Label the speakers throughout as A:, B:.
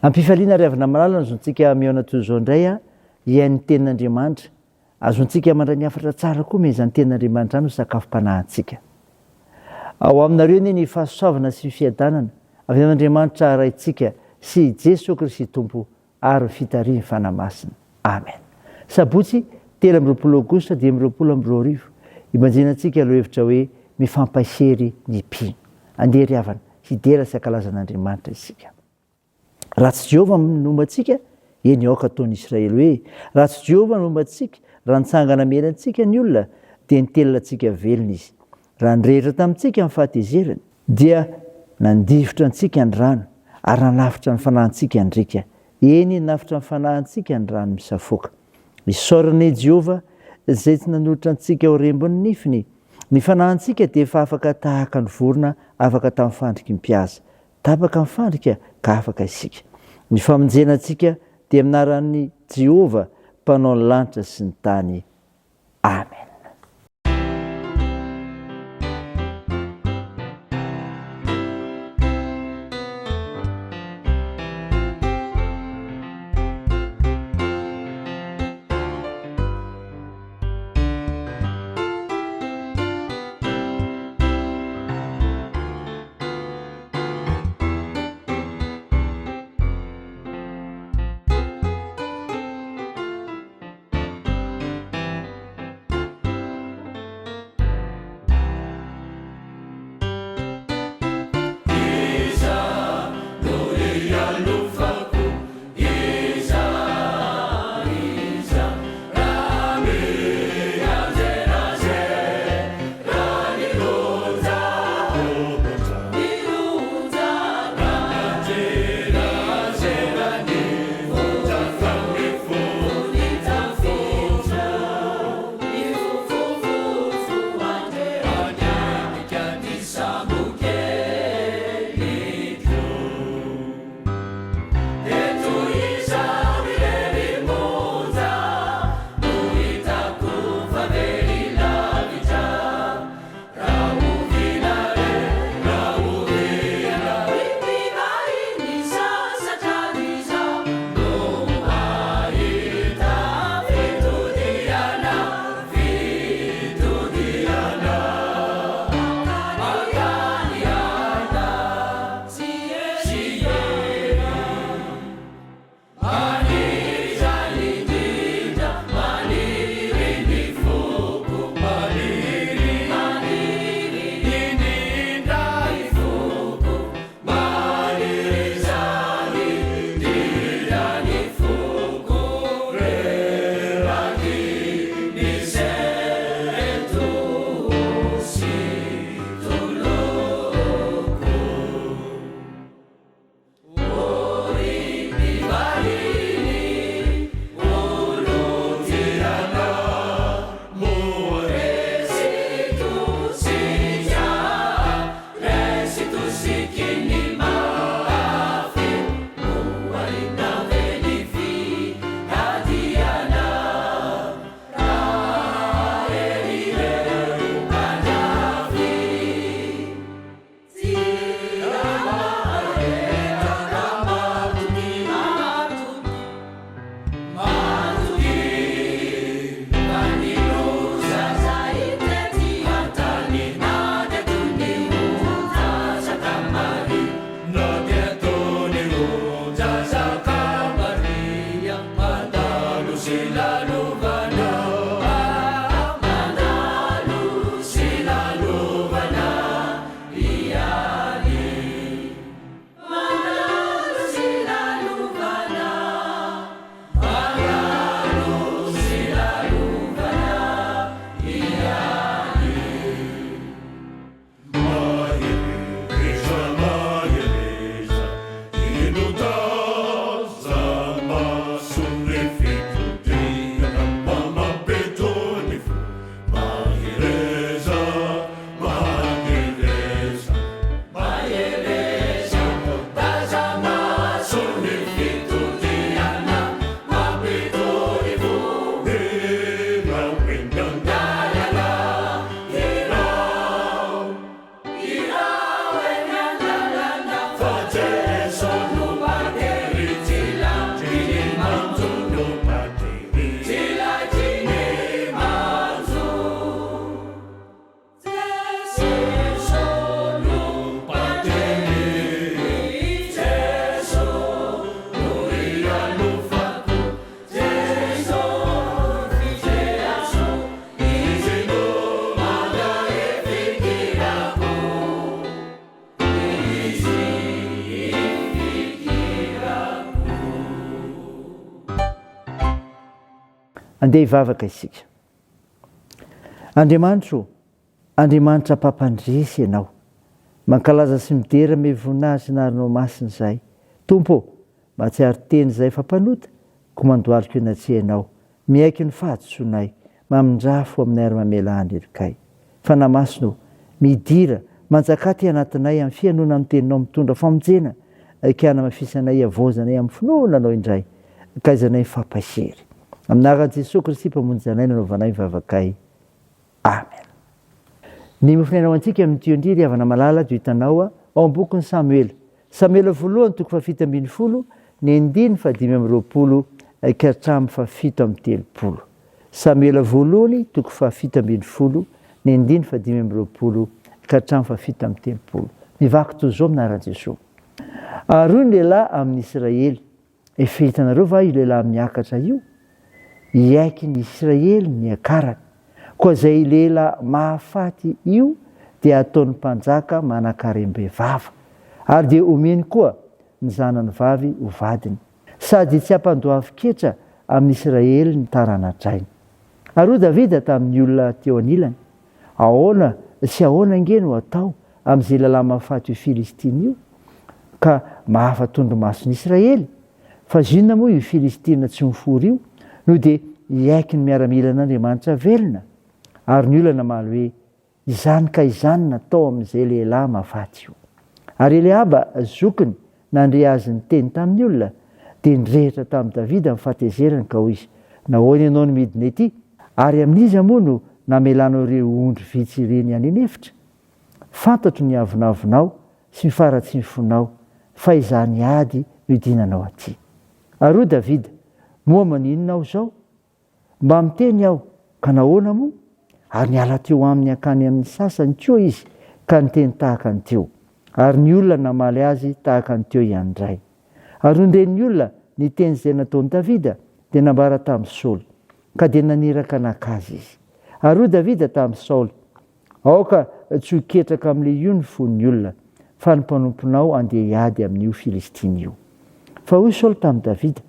A: Am-pifaliana ry havana malala no azontsika mihaona toy izao indray hihaino ny tenin'Andriamanitra. Azontsika mandray ny hafatra tsara koa izany tenin'Andriamanitra izany ho sakafom-panahintsika. Ao aminareo anie ny fahasoavana sy ny fiadanana avy amin'Andriamanitra Raintsika sy i Jesoa Kristy Tompo ary ny fitarihin'ny Fanahy Masina. Amen. Sabotsy 23 Aogositra 2025, Ibanjinantsika lohahevitra hoe Mifampahery ny mpino. Andeha ry havana, hidera sy hankalaza an'Andriamanitra isika. Raha tsy Jehovah no momba antsika, eny aoka ataon'i Israely hoe, Raha tsy Jehovah no momba antsika, raha nitsangana hamely antsika ny olona, dia nitelina antsika velona izy. Raha nirehitra tamintsika ny fahatezerany, dia nandifotra antsika ny rano, ary nanafotra ny fanahintsika ny riaka, eny, nanafotra ny fanahintsika ny rano misafoaka. Isaorana i Jehovah, izay tsy nanolotra antsika ho rembin'ny nifiny. Ny fanahintsika dia efa afaka tahaka ny vorona afaka tamin'ny fandriky ny mpihaza. Tapaka ny fandrika ka afaka isika. Ny famonjena antsika dia amin'ny anaran'i Jehovah, Mpanao ny lanitra sy ny tany. Amen. Andeha hivavaka isika. Andriamanitro ô, Andriamanitra mpampandresy Ianao. Mankalaza sy midera ame voninahitry ny anaranao masina izahay. Tompo ô, mahatsiaro tena izahay fa mpanota, koa mandohalika eo anatrehanao. Miaiky ny fahadisoanay, mamindrà fo aminay ary mamelà ny helokay. Fanahy Masina ô, midira, manjakà aty anatinay amin'ny fihainoana ny Teninao mitondra famonjena, ka hanamafisanay hihavaozanay amin'ny finoana Anao indray, ka aizanay mifampahery. Amin'ny anaran'i Jesoa Kristy Mpamonjy anay nanaovanay ny vavakay. Amen. Ny mofon'aina ho antsika amin'ity indry ry havana malala dia hitanao ao amin'ny bokin'i Samoela. Samoela voalohany toko fahafito ambin'ny folo ny andininy fahadimy amby 20 ka hatramin'ny fahafito amby 30. Samoela voalohany toko fahafito ambin'ny folo ny andininy fahadimy amby 20 ka hatramin'ny fahafito amby 30. Mivaky toy izao amin'ny anaran'i Jesoa. Ary hoy ny lehilahy amin'ny Israely, Efa hitanareo va io lehilahy miakatra io? Hiaiky ny Israely ny niakarany. Koa izay lehilahy mahafaty io dia hataon'ny mpanjaka manan-karem-bevava, ary dia homeny koa ny zanany vavy ho vadiny, sady tsy hampandoavin-ketra amin'i Israely ny tarana-drainy. Ary hoy Davida tamin'ny olona teo anilany, Ahoana sy ahoana ange no hatao amin'izay lehilahy mahafaty io Filistina io, ka mahafa-tondromason'i Israely? Fa zinona moa io Filistina tsy mifory io no dia hiaiky ny miaramilan'Andriamanitra velona? Ary ny olona namaly hoe, Izany ka izany natao amin'izay lehilahy mahafaty io. Ary Eliaba zokiny nandre azy niteny tamin'ny olona, dia nirehitra tamin'i Davida ny fahatezerany ka hoy izy, Nahoana ianao no midina ety? Ary amin'iza moa no namelanao ireo ondry vitsy ireny any an'efitra? Fantatro ny avonavonao sy ny faharatsian'ny fonao, fa izany ady no idinanao aty. Ary hoy Davida, Moa maninona aho izao? Mba miteny aho, ka nahoana moa? Ary niala teo aminy hankany amin'ny sasany koa izy ka niteny tahaka ny teo. Ary ny olona namaly azy tahaka ny teo ihany indray. Ary nony ren'ny olona ny teny izay nataon'i Davida, dia nambara tamin'i Saoly, ka dia naniraka naka azy izy. Ary hoy Davida tamin'i Saoly, Aoka tsy ho ketraka amin'ilay io ny fon'ny olona, fa ny mpanomponao andeha hiady amin'io Filistina io. Fa hoy Saoly tamin'i Davida,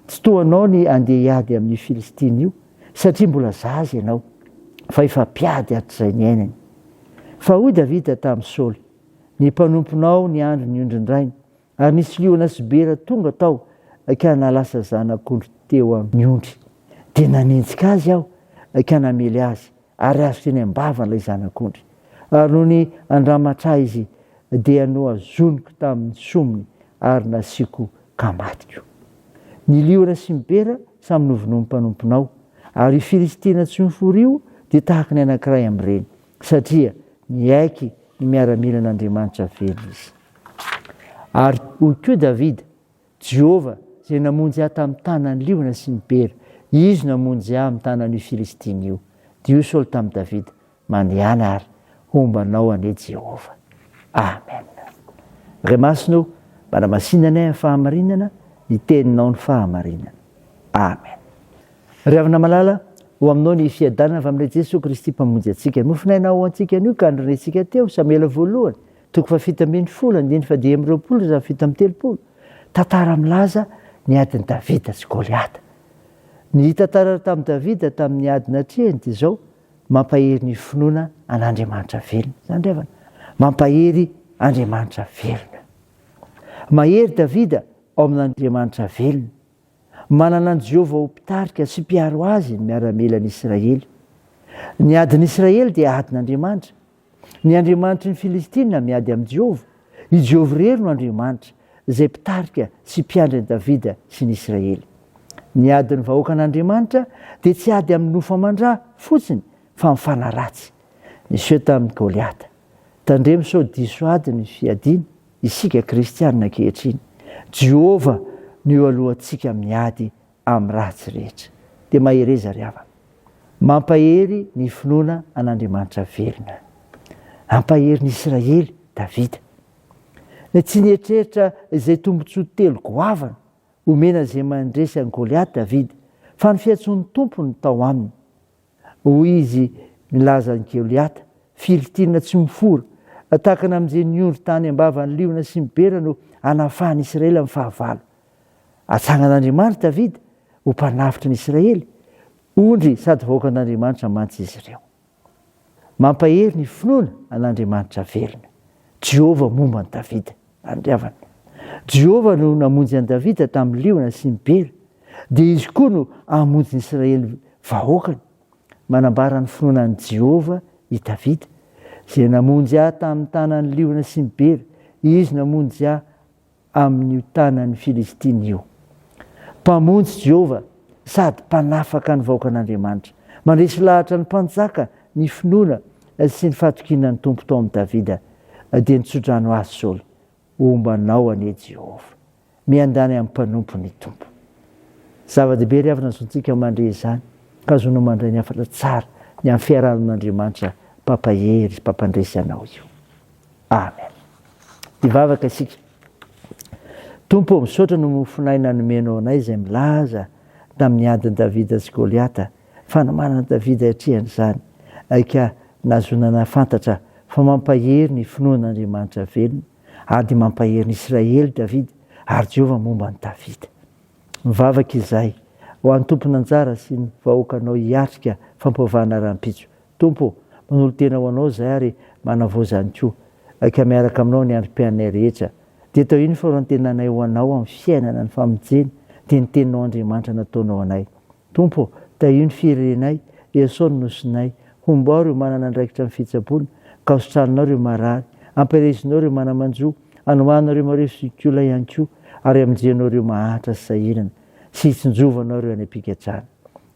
A: Tsy toa anao ny andeha hiady amin'io Filistina io, satria mbola zaza ianao, fa efa mpiady hatrizay niainany. Fa hoy Davida tamin'i Saoly, Ny mpanomponao niandry ny ondrin-drainy, ary nisy liona sy bera tonga tao ka nahalasa zanak'ondry teo amin'ny ondry. Dia nanenjika azy aho ka namely azy, ary azo teny am-bavany ilay zanak'ondry. Ary nony andramatra izy, dia nohazoniko tamin'ny somony ary nasiako ka matiko. Ny liona sy ny bera samy novonoin'ny mpanomponao, ary io Filistina tsy mifory io dia tahaka ny anankiray amin'ireny, satria niaiky ny miaramilan'Andriamanitra velona izy. Ary hoy koa Davida, Jehovah, izay namonjy ahy tamin'ny tanan'ny liona sy ny bera, Izy no hamonjy ahy amin'ny tanan'io Filistina io. Dia hoy Saoly tamin'i Davida, Mandehana àry, homba anao anie Jehovah. Amen. Ray Masina ô, manamasina anay amin'ny fahamarinana, ny teninao ny fahamarinana. Amen. Ry havana malala, ho aminao ny fiadanana avy amin'ilay Jesoa Kristy Mpamonjy antsika. Nofonaina ho antsika anio ka norentsika teo, Samoela voalohany, toko fahafito ambin'ny folo, andininy fahadimy amby 20 hatramin'ny 37. Tantara milaza ny adin'i Davida sy Goliata. Ny tantara tamin'i Davida tamin'ny ady natrehiny dia izao, mampahery ny finoana an'Andriamanitra velona. Izany ry havana, mampahery Andriamanitra velona. Mahery Davida ao amin'Andriamanitra velona. Manana an'i Jehovah ho mpitarika sy mpiaro azy ny miaramilan'i Israely. Ny adin'i Israely dia adin'Andriamanitra. Ny andriamanitry ny Filistina miady amin'i Jehovah. I Jehovah irery no Andriamanitra, izay mpitarika sy mpiandry an'i Davida sy ny Israely. Ny adin'ny vahoakan'Andriamanitra dia tsy ady amin'ny nofo aman-dra fotsiny, fa amin'ny fanahy ratsy. Niseho tamin'i Goliata. Tandremo sao diso ady ny fiadiana, isika kristiana ankehitriny. Jehovah no eo alohantsika amin'ny ady amin'ny ratsy rehetra. Dia mahereza ry havana. Mampahery ny finoana an'Andriamanitra velona. Nampahery ny Israely Davida. Tsy nieritreritra izay tombontsoa telo goavana omena izay mandresy an'i Goliata Davida, fa ny fiantsoan'ny Tompo no tao aminy. Hoy izy nilaza an'i Goliata, Filistina tsy mifora, tahaka ny amin'izay niondro tany am-bavan'ny liona sy ny bera no hanafahan'i Israely amin'ny fahavalo. Atsangan'Andriamanitra Davida ho mpanavotra ny Israely. Ondry sady vahoakan'Andriamanitra mantsy izy ireo. Mampahery ny finoana an'Andriamanitra velona. Jehovah momba an'i Davida. Andriavana. Jehovah no namonjy an'i Davida tamin'ny liona sy ny bera, dia izy koa no hamonjy ny Israely vahoakany. Manambara ny finoana an'i Jehovah i Davida, izay namonjy ahy tamin'ny tanan'ny liona sy ny bera, izy namonjy ahy amin'io tanan'ny Filistina io. Mpamonjy Jehovah sady mpanafaka ny vahoakan'Andriamanitra. Mandresy lahatra ny mpanjaka ny finoana sy ny fahatokiana ny Tompo tao amin'i Davida, dia nitsodrano azy Saoly. Homba anao anie Jehovah. Miandany amin'ny mpanompo ny Tompo. Zava-dehibe ry havana zontsika mandre izany, ka zonao mandray ny hafatra tsara ny amin'ny fiarahana amin'Andriamanitra mpampahery sy mpampandresy anao io. Amen. Hivavaka isika. Tompo ô, misaotra no mofon'aina nomenao anay izay milaza tamin'ny adin'i Davida sy Goliata, fanomanan'i Davida hiatrehana izany, ka nahazoana nahafantatra fa mampahery ny finoan'Andriamanitra velona, ary dia mampahery ny Israely Davida, ary Jehovah momba an'i Davida. Mivavaka izahay ho an'ny tompon'anjara sy ny vahoakanao hiatrika fampivavahana rahampitso. Tompo ô, manolo-tena ho Anao izahay ary manavao izany koa, ka miaraka Aminao ny androm-piainanay rehetra. Dia tahio ny faoran-tenanay ho Anao amin'ny fiainana ny famonjena, dia ny Teninao Andriamanitra nataonao anay. Tompo ô, tahio ny firenenay, iasao ny nosinay, hombao ireo manana andraikitra amin'ny fitsaboana, ka hositranonao ireo marary, ampirezinao ireo mana-manjo, anohanao ireo marefo sy kiola ihany koa, ary amonjenao ireo mahantra sy sahirana, sy hitsinjovanao ireo any am-pigadrana.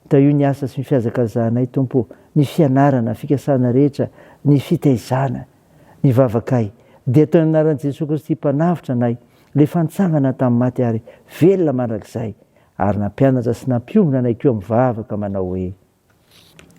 A: Tahio ny asa sy ny fihazakazahanay, Tompo ô, ny fianarana, ny fikasana rehetra, ny fitaizana, ny vavakay. Dia atao ny anaran'i Jesoa Kristy Mpanavotra anay, ilay efa nitsangana tamin'ny maty ary velona mandrakizay, ary nampianatra sy nampiombona anay koa amin'ny vavaka manao hoe.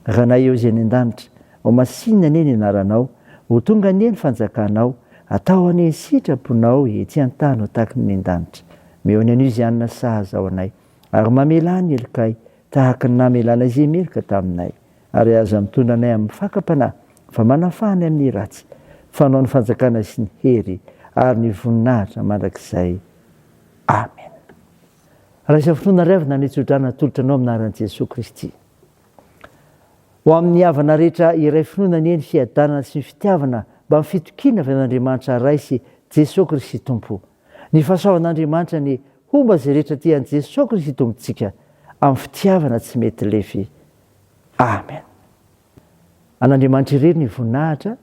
A: Ranay eo izay any an-danitra, ho masinina anie ny anaranao, ho tonga anie ny fanjakanao, atao anie ny sitraponao ety an-tany ho tahaky ny any an-danitra. Omeo ny anio izay hanina sahaza ho anay, Ary mamelà ny helokay, tahaka ny namelàna izay meloka taminay. Ary aza mitondra anay amin'ny fakam-panahy, fa manafaha anay amin'ny ratsy. Fa Anao ny fanjakana sy ny hery ary ny voninahitra mandrakizay. Amen. Raisa finoana ry havana ny tsodrano atolotra anao amin'ny anaran'i Jesoa Kristy. Ho amin'ny havana rehetra iray finoana anie ny fiadanana sy ny fitiavana mba amin'ny fitokiana avy amin'Andriamanitra Ray sy Jesoa Kristy Tompo. Ny fahasoavan'Andriamanitra anie homba izay rehetra tia an'i Jesoa Kristy Tompontsika amin'ny fitiavana tsy mety lefy. Amen. An'Andriamanitra irery ny voninahitra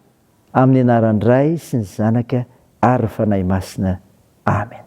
A: amin'ny anaran'ny Ray sy ny Zanaka ary ny Fanahy Masina. Amen.